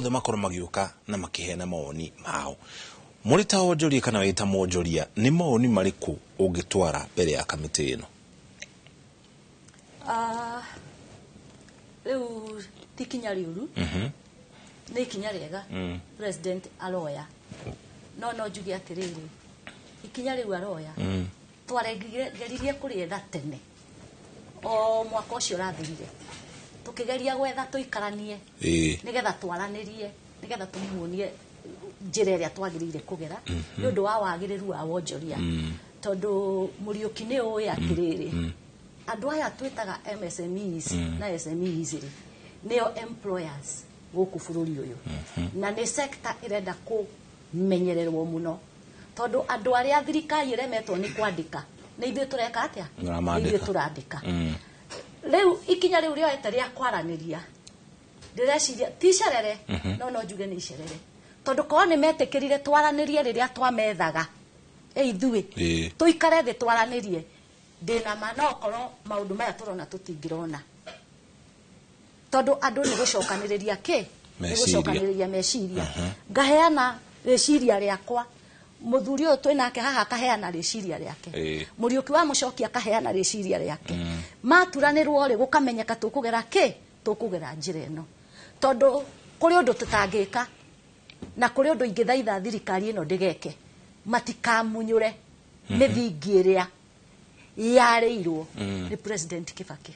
Othe makorwo magĩũka na makĩheana mawoni mao. Mũrĩ ta onjoria kana wĩ ta mwonjoria, nĩ mawoni marĩkũ ũngĩtwara mbere ya kamĩtĩ ĩno? Ah, rĩu ti ikinya rĩũru, nĩ ikinya rĩega president aroya, no no njuge atĩrĩrĩ, ikinya rĩu aroya twaregeririe kũrĩetha tene o mwaka ũcio ũrathirire, tũkĩgeria gwetha tũikaranie nĩgetha twaranĩrie, nĩgetha tũmuonie njĩra ĩrĩa twagĩrĩire kũgera nĩ ũndũ wa wagĩrĩru wa wonjoria, tondũ Mũriũki nĩ ũĩ atĩrĩrĩ, andũ aya twĩtaga MSMEs na SMEs rĩ, nĩo employers gũkũ bũrũri ũyũ, na nĩ sector ĩrenda kũmenyererwo mũno, tondũ andũ arĩa thirikari ĩremetwo nĩ kwandĩka nĩ ithuĩ tũreka atĩa? Nĩ Mũramandĩka. ithuĩ tũrandĩka. Rĩu ikinya rĩu rĩoete rĩa kwaranĩria, ndĩreciria ti icerere, no no njuge nĩ icerere, tondũ korwo nĩ metĩkĩrire twaranĩrie rĩrĩa twamethaga ĩ ithuĩ tũikare thĩ twaranĩrie, ndĩna ma no korwo maũndũ maya tũrona tũtingĩrona, tondũ andũ nĩ gũcokanĩrĩria kĩ nĩ Meciria. Gũcokanĩrĩria meciria, ngaheana rĩciria rĩakwa, mũthuri ũyũ twĩ nake haha akaheana rĩciria rĩake, Mũriũki wa mũcoki akaheana rĩciria rĩake, maturanĩrwo rĩ, gũkamenyeka tũkũgera kĩ, tũkũgera njĩra ĩno, tondũ kũrĩ ũndũ tũtangĩka na kũrĩ ũndũ ingĩthaitha thirikari ĩno ndĩgeke, matikamunyũre mĩthingi ĩrĩa yarĩirwo nĩ President Kibaki.